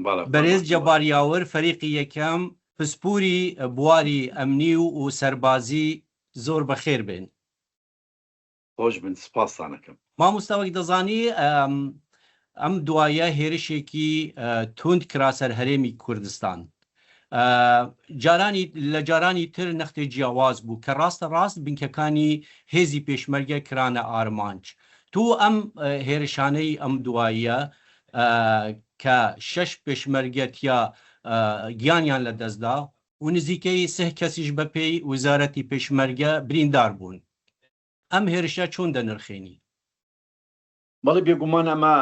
بەڵێ بەرێز قوربان بەڵێ. جەبار یاوەر فەریقی یەکەم پسپوری بواری ئەمنی و سەربازی زۆر بەخێر بێن. خۆش بن سپاستان ئەکەم. مامۆستا وەک دەزانی ئەم دوایە هێرشێکی توند کرا سەر هەرێمی کوردستان جارانی لە جارانی تر نەختێ جیاواز بوو کە ڕاستە ڕاست بنکەکانی هێزی پێشمەرگە کرانە ئارمانج تو ئەم هێرشانەی ئەم دواییە کە شەش پێشمەرگە تیا گیانیان لە دەستدا و نزیکەی سه کەسیش بەپێی وزارەتی پێشمەرگە بریندار بوون ئەم هێرشە چۆن دەنرخێنی؟ بەڵێ بێگومان ئەمە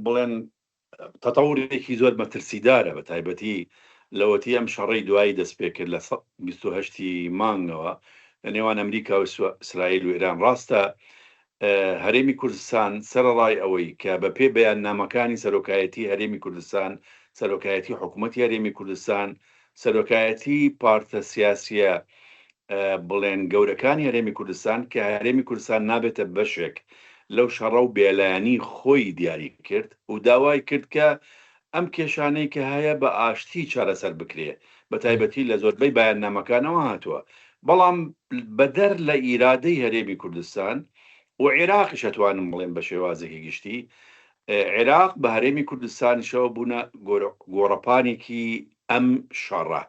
بڵێن تەتەورێکی زۆر مەترسیدارە بە تایبەتی لەوەتی ئەم شەڕەی دوایی دەست پێکرد لە 28 ی مانگەوە لە نێوان ئەمریکا و ئیسرائیل و ئێران ڕاستە هەرێمی کوردستان سەرەڕای ئەوەی کە بە پێ بەیاننامەکانی سەرۆکایەتی هەرێمی کوردستان سەرۆکایەتی حکوومەتی هەرێمی کوردستان سەرۆکایەتی پارتە سیاسیە بڵێن گەورەکانی هەرێمی کوردستان کە هەرێمی کوردستان نابێتە بەشێک لەو شەڕە و بێلایەنی خۆی دیاری کرد و داوای کرد کە ئەم کێشانەی کە هەیە بە ئاشتی چارەسەر بکرێ بە تایبەتی لە زۆربەی بەیاننامەکانەوە هاتووە بەڵام بەدەر لە ئیرادەی هەرێمی کوردستان و عێراقیش ئەتوانم بڵێم بە شێوازێکی گشتی عێراق بە هەرێمی کوردستانیشەوە بوونە گۆڕەپانێکی ئەم شەڕە.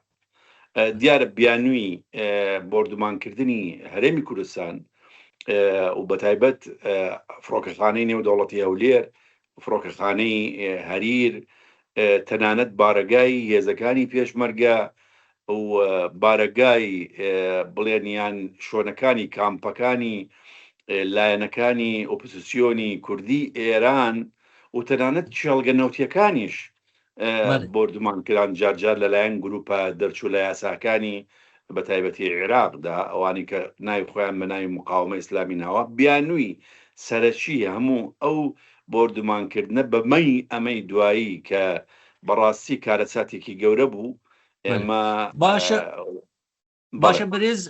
دیارە بیانووی بۆردومانکردنی هەرێمی کوردستان و بەتایبەت فڕۆکەخانەی نێودەوڵەتی هەولێر، فڕۆکەخانەی هەریر، تەنانەت بارەگای هێزەکانی پێشمەرگە و بارەگای بڵێن یان شۆنەکانی کامپەکانی لایەنەکانی ئۆپۆزیسیۆنی کوردی ئێران و تەنانەت کێڵگە نەوتیەکانیش بۆردومان کران جارجار لەلایەن گروپە دەرچوو لە یاساکانی بە تایبەتی عێراقدا ئەوانی کە ناوی خۆیان بە ناوی مقاومە ئیسلامی ناوە بیانووی سەرەکی هەموو ئەو بۆردومانکردنە بەمەی ئەمەی دوایی کە بەڕاستی کارەساتێکی گەورە بوو ئێمە باشە بەڵێ. باشە بەرێز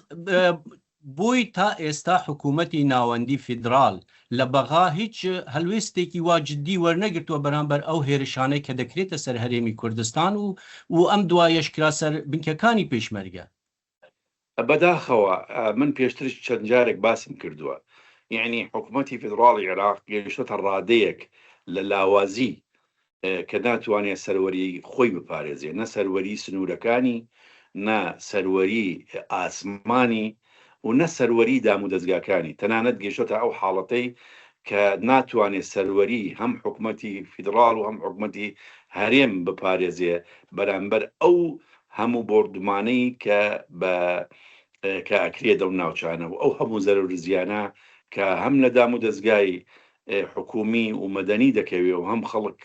بۆی تا ئێستا حکوومەتی ناوەندی فیدرال لە بەغا هیچ هەلوێستێکی وا جدی وەرنەگرتووە بەرامبەر ئەو هێرشانەی کە دەکرێتە سەر هەرێمی کوردستان و و ئەم دوایەش کرا سەر بنکەکانی پێشمەرگە؟ بەداخەوە من پێشتریش چەند جارێک باسم کردووە یەعنی حکومەتی فیدڕاڵی عێراق گەیشتۆتە ڕادەیەک لە لاوازی کە ناتوانێت سەروەریی خۆی بپارێزێ، نە سەروەریی سنوورەکانی، نە سەروەریی ئاسمانی و نە سەروەریی دامودەزگاکانی، تەنانەت گەیشتۆتە ئەو حاڵەتەی کە ناتوانێ سەروەریی هەم حکومەتی فیدڕاڵ و هەم حکومەتی هەرێم بپارێزێ بەرامبەر ئەو هەموو بۆردومانەی کە بە کە ئەکرێ دەو ناوچانە و ئەو هەموو زەرەر و زیانە کە هەم لە دامودەزگای حکومی و مەدەنی دەکەوێ و هەم خەڵک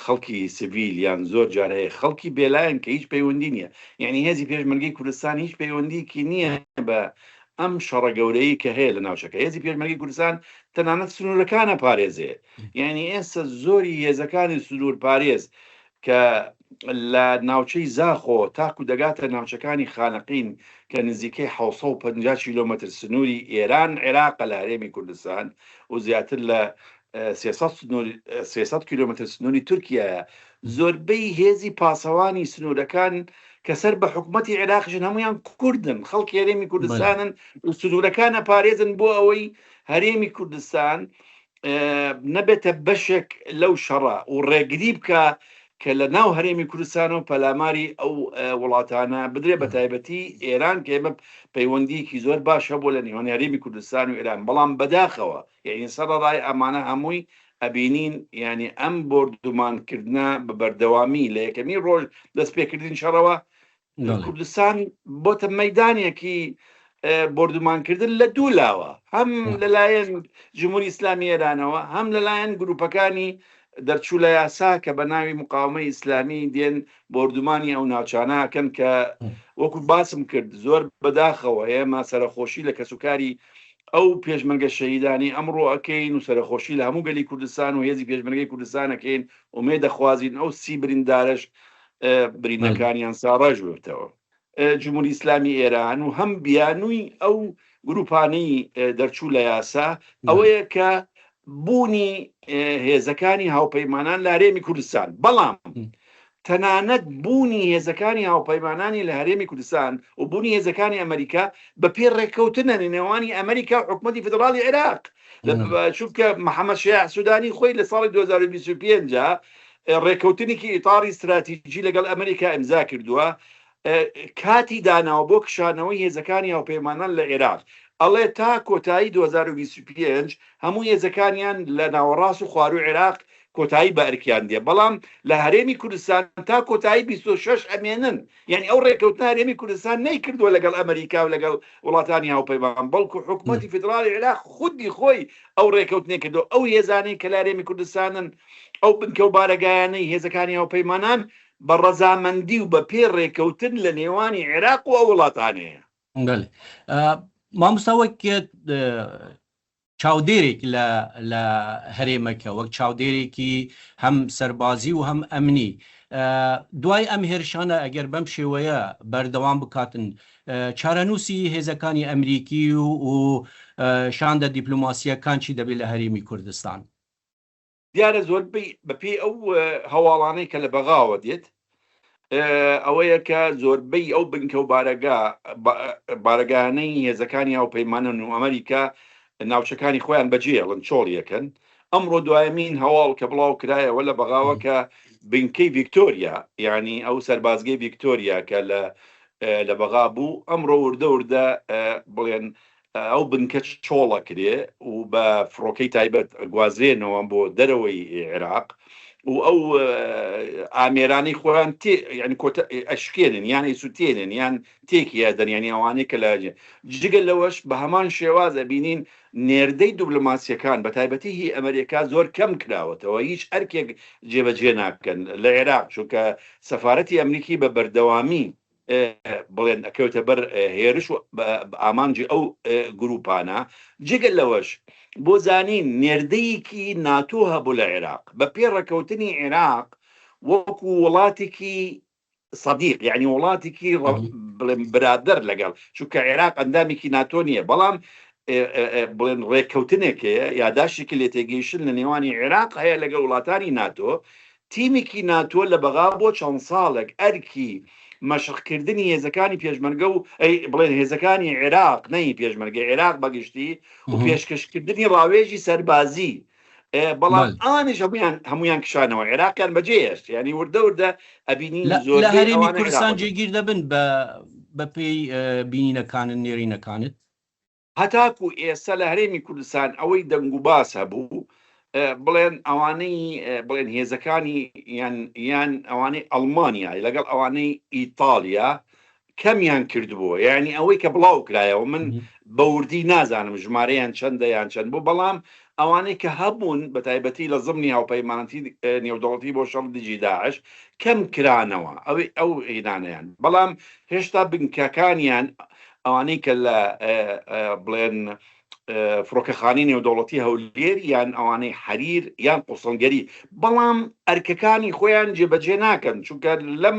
خەڵکی سڤیل یان زۆر جار هەیە خەڵکی بێلایەن کە هیچ پەیوەندی نییە یعنی هێزی پێشمەرگەی کوردستان هیچ پەیوەندیکی نییە بە ئەم شەڕە گەورەی کە هەیە لە ناوچەکە هێزی پێشمەرگەی کوردستان تەنانەت سنوورەکانە پارێزێ یعنی ئێستا زۆری هێزەکانی سنوور پارێز کە لە ناوچەی زاخۆ تاکو دەگاتە ناوچەکانی خانەقین کە نزیکەی 750 کیلۆمەتر سنووری ئێران عێراقە لە هەرێمی کوردستان و زیاتر لە 300 سنوور 300 کیلۆمەتر سنووری تورکیایە زۆربەی هێزی پاسەوانی سنوورەکان کە سەر بە حکوومەتی عێراقیشن هەمویان کوردن خەڵکی هەرێمی کوردستانن و سنوورەکان ئەپارێزن بۆ ئەوەی هەرێمی کوردستان نەبێتە بەشێک لەو شەڕە و ڕێگری بکە کە لە ناو هەرێمی کوردستانەوە پەلاماری ئەو وڵاتانە بدرێ بە تایبەتی ئێران کە ئێمە پەیوەندیەکی زۆر باش هەبوو لە نێوان هەرێمی کوردستان و ئێران بەڵام بەداخەوە یعنی سەرەڕای ئەمانە هەمووی ئەبینین یعنی ئەم بۆردومانکردە بە بەردەوامی لە یەکەمین ڕۆژ دەستپێکردنی شەڕەوە کوردستان بۆتە مەدانێکی بۆردومانکردن لە دوو لاوە هەم لەلایەن جمهوری ئیسلامی ئێرانەوە هەم لەلایەن گروپەکانی دەرچوو لە یاسا کە بە ناوی مقاومەی ئیسلامی دێن بۆردومانی ئەو ناوچانەکەن کە وەکو باسم کرد زۆر بەداخەوە ئێمە سەرەخۆشی لە کەسوکاری ئەو پێشمەرگە شەهیدانی ئەمڕۆ ئەکەین و سەرەخۆشی لە هەموو گەلی کوردستان و هێزی پێشمەرگەی کوردستان ئەکەین ئومێد دەخوازین ئەو سی بریندارەش برینەکانیان ساڕێژ ببتەوە. جمهوری ئیسلامی ئێران و هەم بیانووی ئەو گروپانەی دەرچوو لە یاسا ئەوەیە کە بوونی هێزەکانی هاوپەیمانان لە هەرێمی کوردستان بەڵام. تەنانەت بوونی هێزەکانی هاوپەیمانانی لە هەرێمی کوردستان و بوونی هێزەکانی ئەمریکا بە پێی ڕێککەوتنە لە نێوانی ئەمریکا و حکومەتی فیدراڵی عێراق، چونکە محەمەد شیاع سودانی خۆی لە ساڵی 2025 ڕێککەوتنێکی ئیتاری ستراتیجی لەگەڵ ئەمریکا ئیمزا کردووە، کاتی داناوە بۆ کشانەوەی هێزەکانی هاوپەیمانان لە عێراق، ئەڵێ تا کۆتایی 2025 هەموو هێزەکانیان لە ناوەڕاست و خواروو عێراق کۆتایی بە ئەرکیان دێ، بەڵام لە هەرێمی کوردستان تا کۆتایی 26 ئەمێنن، یانی ئەو ڕێککەوتنە هەرێمی کوردستان نەیکردووە لەگەڵ ئەمەریکا و لەگەڵ وڵاتانی هاوپەیمان، بەڵکو حکومەتی فیدراڵی عێراق خودی خۆی ئەو ڕێککەوتنەی کردووە، ئەو هێزانەی کە لە هەرێمی کوردستانن، ئەو بنکە و بارەگایانەی هێزەکانی هاوپەیمانان بە ڕەزامەندی و بە پێی ڕێککەوتن لە نێوانی عێراق و ئەو وڵاتانەیە. بەڵێ مامۆستا وەک چاودێرێک لە لە هەرێمەکە وەک چاودێرێکی هەم سەربازی و هەم ئەمنی دوای ئەم هێرشانە ئەگەر بەم شێوەیە بەردەوام بکاتن چارەنووسی هێزەکانی ئەمریکی و شاندە دیپلۆماسییەکان چی دەبێت لە هەرێمی کوردستان؟ دیارە زۆربەی بەپێی ئەو هەواڵانەی کە لە بەغاوە دێت ئەوەیە کە زۆربەی ئەو بنکە و بارەگا بارەگانەی هێزەکانی هاوپەیمانان و ئەمریکا ناوچەکانی خۆیان بەجێڵن چۆڵیەکەن ئەمڕۆ دوایمین هەواڵ کە بڵاو کرایەوە لە بەغاوە کە بنکەی ڤیکتۆریا یعنی ئەو سەربازگەی ڤیکتۆریا کە لە لە بەغا بوو ئەمڕۆ وردە وردە بڵێن ئەو بنکە چۆڵ ئەکرێ و بە فڕۆکەی تایبەت ئەگوازرێنەوە بۆ دەرەوەی عێراق و ئەو ئامێرانەی خۆیان تێ یعنی کۆتە ئەشکێنن یان ئەیسوتێنن یان تێکی ئەدەن یعنی ئەوانەی کە لە جگە لەوەش بە هەمان شێواز ئەبینین نێردەی دوبلۆماسیەکان بە تایبەتی هی ئەمریکا زۆر کەم کراوەتەوە هیچ ئەرکێک جێبەجێ ناکەن لە عێراق چونکە سەفارەتی ئەمریکی بە بەردەوامی بڵێن ئەکەوێتە بەر هێرش و ئامانجی ئەو گروپانە جگە لەوەش بۆ زانین نێردەیەکی ناتۆ هەبوو لە عێراق بە پێ ڕێکەوتنی عێراق وەکو وڵاتێکی سەدیق یعنی وڵاتێکی بڵێن برادەر لەگەڵ چونکە عێراق ئەندامێکی ناتۆ نییە بەڵام بڵێن ڕێککەوتنێک هەیە یاداشتێکی لێتێگەیشتن لە نێوانی عێراق هەیە لەگەڵ وڵاتانی ناتۆ تیمێکی ناتۆ لە بەغا بۆ چەند ساڵێک ئەرکی مەشقکردنی هێزەکانی پێشمەرگە و ئەی بڵێن هێزەکانی عێراق نەی پێشمەرگە عێراق بەگشتی و پێشکەشکردنی ڕاوێژی سەربازی بەڵام ئەوانیش هەمویان هەمویان کشانەوە عێراقیان بەجێهێشت یعنی وردە وردە ئەبینین زۆر لە هەرێمی کوردستان جێگیر دەبن بە بەپێی بینینەکانت نێرینەکانت هەتاکو ئێستا لە هەرێمی کوردستان ئەوەی دەنگوباس هەبوو بڵێن ئەوانەی بڵێن هێزەکانی یان یان ئەوانەی ئەڵمانیا لەگەڵ ئەوانەی ئیتاڵیا کەمیان کردبووە یعنی ئەوەی کە بڵاو کرایەوە من بەوردی نازانم ژمارەیان چەندە یان چەند بوو بەڵام ئەوانەی کە هەبوون بە تایبەتی لە زمنی هاوپەیمانەتی نێودەوڵەتی بۆ شەڕ دژی داعش کەم کرانەوە ئەوی ئەو هینانیان بەڵام هێشتا بنکەکانیان ئەوانەی کە لە بڵێن فڕۆکەخانەی نێودەوڵەتی هەولێر یان ئەوانەی حەریر یان قوسڵگەری بەڵام ئەرکەکانی خۆیان جێبەجێ ناکەن چونکە لەم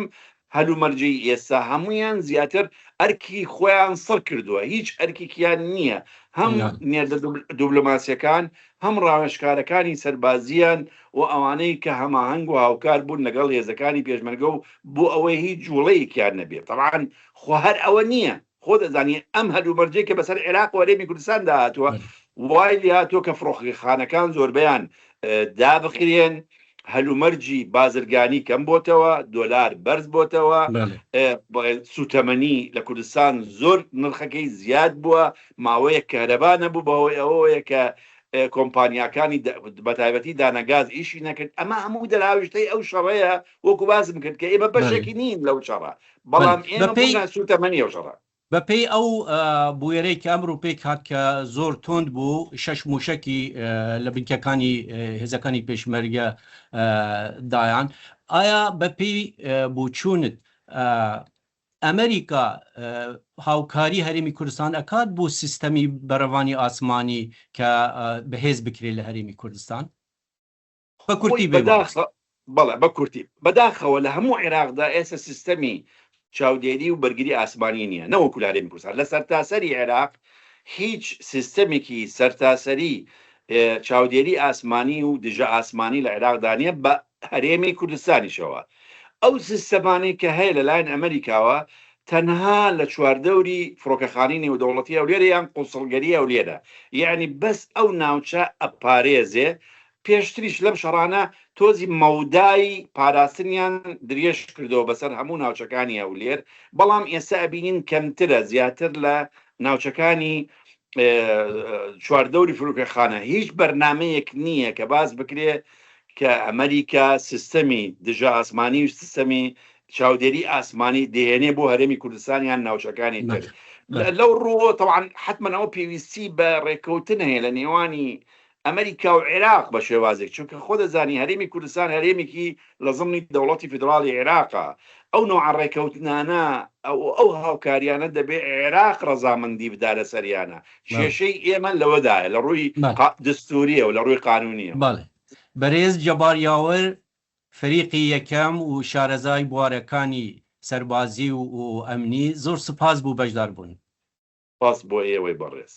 هەلومەرجەی ئێستا هەمویان زیاتر ئەرکی خۆیان سڕ کردووە هیچ ئەرکێکیان نییە هەم نێردە دوبلۆماسیەکان هەم ڕاوێژکارەکانی سەربازیان و ئەوانەی کە هەماهەنگ و هاوکار بوون لەگەڵ هێزەکانی پێشمەرگە و بۆ ئەوەی هیچ جوڵەیەکیان نەبێت تەبعەن خۆ هەر ئەوە نییە خۆ دەزانی ئەم هەلومەرجەی کە بەسەر عێراق و هەرێمی کوردستاندا هاتووە وای لێهاتووە کە فڕۆکەخانەکان زۆربەیان دابخرێن هەلومەرجی بازرگانی کەم بۆتەوە دۆلار بەرز بۆتەوە سوتەمەنی لە کوردستان زۆر نرخەکەی زیاد بووە ماوەیەک کەهرەبا نەبوو بەهۆی ئەوەیە کە کۆمپانیاکانی بەتایبەتی دانەگاز ئیشی نەکرد ئەمە هەموو دەراویشتەی ئەو شەڕەیە وەکو باسم کرد کە ئێمە بەشێکی نین لەو شەڕە بەڵام ئێمە بووینە سووتەمەنی ئەو شەڕە. بەپێی ئەو بویەرەی کە ئەمڕۆ پێک هات کە زۆر توند بوو، شەش موشەکی لە بنکەکانی هێزەکانی پێشمەرگە دایان، ئایا بەپێی بۆچوونت ئەمریکا هاوکاری هەرێمی کوردستان ئەکات بۆ سیستەمی بەرەڤانی ئاسمانی کە بەهێز بکرێت لە هەرێمی کوردستان؟ بە کورتی خۆی بێ مامۆستا. بەداخە بەڵێ بە کورتی بەداخەوە لە هەموو عێراقدا ئێستا سیستەمی چاودێری و بەرگری ئاسمانی نییە نەوەکو لە هەرێمی کوردستان لە سەرتاسەری عێراق هیچ سیستەمێکی سەرتاسەری چاودێری ئاسمانی و دژە ئاسمانی لە عێراقدا نییە بە هەرێمی کوردستانیشەوە. ئەو سیستەمانەی کە هەیە لەلایەن ئەمریکاوە تەنها لە چواردەوری فڕۆکەخانەی نێودەوڵەتی هەولێرە یان قونسڵگەری هەولێرە، یەعنی بەس ئەو ناوچە ئەپارێزێ، پێشتریش لەم شەڕانە تۆزی مەودای پاراستنیان درێژ کردەوە بەسەر هەموو ناوچەکانی هەولێر، بەڵام ئێستا ئەبینین کەمترە زیاتر لە ناوچەکانی چواردەوری فرۆکەخانە. هیچ بەرنامەیەک نییە کە باس بکرێ کە ئەمریکا سیستەمی دژە ئاسمانی و سیستەمی چاودێری ئاسمانی دەهێنێ بۆ هەرێمی کوردستان یان ناوچەکانی تر. لەو ڕووەوە تەبعەن حەتمەن ئەوە پێویستی بە ڕێککەوتن هەیە لە نێوانی ئەمریکا و عێراق بە شێوازێک، چونکە خۆ دەزانی هەرێمی کوردستان هەرێمێکی لە زمنی دەوڵەتی فیدراڵی عێراقە، ئەو نەوعە ڕێکەوتنانە ئەو ئەو هاوکاریانە دەبێ عێراق ڕەزامەندی بدا لەسەریانە، کێشەی ئێمە لەوەدایە لە ڕووی دەستووریەوە لە ڕووی قانوونیەوە. بەڵێ بەرێز جەبار یاوەر فەریقی یەکەم و شارەزای بوارەکانی سەربازی و ئەمنی زۆر سوپاس بو بەشداربوون. سوپاس بۆ ئێوەی بەڕێز.